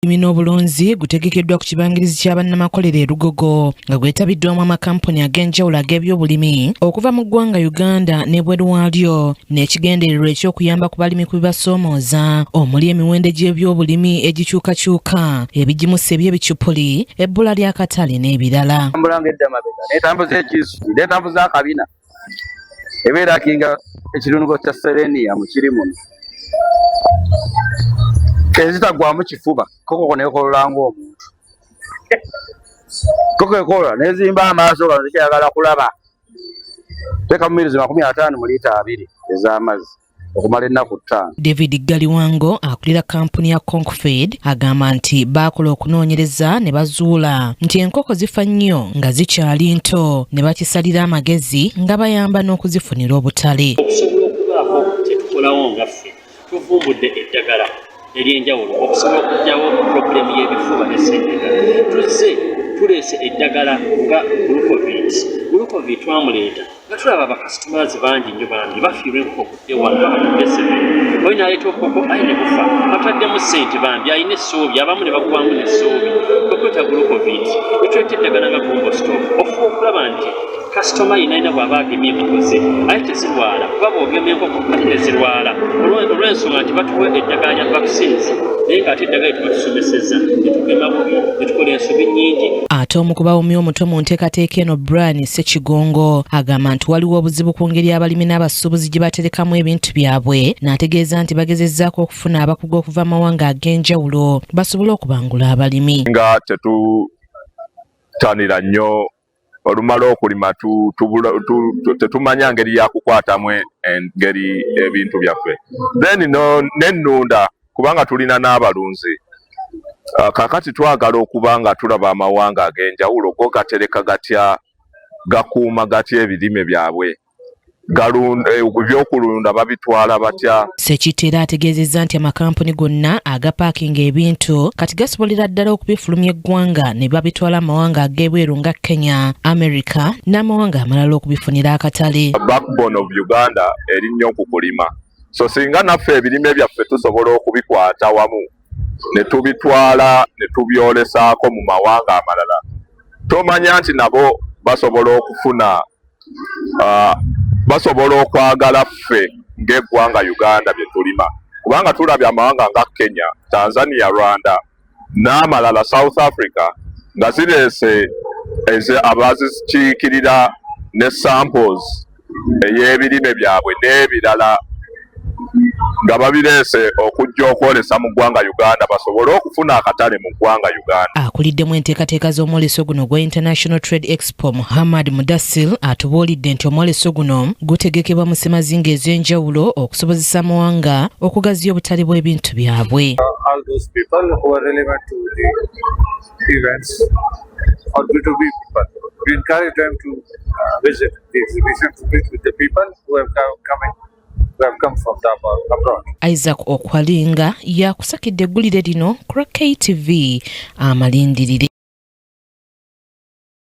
Obulimi n'obulunzi gutegekeddwa ku kibangirizi kya bannamakolero e Lugogo nga gwetabiddwamu amakampuni ag'enjawulo ag'ebyobulimi okuva mu ggwanga Uganda n'ebweru waalyo, n'ekigendererwa eky'okuyamba ku balimi ku bibasoomooza omuli emiwendo gy'ebyobulimi egikyukakyuka, ebigimusa eby'ebicupuli, ebbula ly'akatale n'ebirala. Tambula ng'edda mabega netambuza ekisu, netambuza akabina, ebeera kinga ekirungo kya selenium kiri muno ezitagwamu kifuba. Kokoko nekolola ng'omuntu, koko ekolola nezimba amaaso gano, tekyayagala kulaba. Teekamu mirizi 50 mu liita 20 ez'amazzi okumala ennaku 5. David Galiwango, akulira kampuni ya Concfed, agamba nti baakola okunoonyereza ne bazuula nti enkoko zifa nnyo nga zikyali nto, ne bakisalira amagezi nga bayamba n'okuzifunira obutale. Okusobola okubaako kyetukolawo nga ffe tuvumbudde eddagala ery'enjawulo okusobola okuggyawo problem y'ebifuba ne ssenyiga, tuzze tuleese eddagala nga Glucovit. Glucovit twamuleeta nga tulaba abakasitomazi bangi nnyo bambi bafiirwa enkoko ku day one paka ku day seven. Oyo n'aleeta obukoko aye ne bufa, ataddemu ssente bambi, alina essuubi, abamu ne bagwamu n'essuubi. Okuleeta Glucovit, ne tuleeta eddagala nga Gumbo Stop, ofuba okulaba nti kasitoma yenna alina bw'aba agemye enkoko ze aye tezirwala, kuba bw'ogema enkoko ate ne zirwala olw'ensonga nti batuwa eddagala lya vaccines, naye ng'ate eddagala lye tubatusomesezza ne tugema bubi ne tukola ensobi nnyingi. Ate omu ku bawumya omutwe mu nteekateeka eno, Brian Ssekigongo, agamba nti waliwo obuzibu ku ngeri abalimi n'abasuubuzi gye baterekamu ebintu byabwe, n'ategeeza nti bagezezzaako okufuna abakugu okuva mu mawanga ag'enjawulo basobole okubangula abalimi. Nga tetutanira nnyo olumala okulima, tetumanya ngeri yakukwatamu engeri ebintu byaffe, then nennunda, kubanga tulina n'abalunzi. Kakati twagala okuba nga tulaba amawanga ag'enjawulo go gatereka gatya, gakuuma gatya ebirime byabwe, ebyokulunda babitwala batya. Sekitera ategeezezza nti amakampuni gonna agapaakinga ebintu kati gasobolera ddala okubifulumya eggwanga ne babitwala amawanga ag'ebweru nga Kenya, America n'amawanga amalala okubifunira akatale. Backbone of Uganda eri nnyo ku kulima, so singa naffe ebirime byaffe tusobola okubikwata wamu ne tubitwala ne tubyolesaako mu mawanga amalala, tomanya nti nabo basobola okufuna, basobola okwagala ffe ng'eggwanga Uganda bye tulima, kubanga tulabye amawanga nga Kenya, Tanzania, Rwanda n'amalala, South Africa, nga zireese abazikiikirira ne samples ey'ebirime byabwe n'ebirala, nga babireese okujja okwolesa mu ggwanga Uganda basobole okufuna akatale mu ggwanga Uganda. Akuliddemu enteekateeka z'omwoleso guno gwa International Trade Expo, Muhammad Mudasil, atubuulidde nti omwoleso guno gutegekebwa mu ssemazinga ez'enjawulo okusobozesa amawanga okugaziya obutale bw'ebintu byabwe. All those people who are relevant to the events or B2B people. We encourage them to visit the exhibition, to meet with the people who have come, coming, who have come from the abroad. Isaac Okwalinga yakusakidde eggulire lino ku lwa KTV Amalindirire.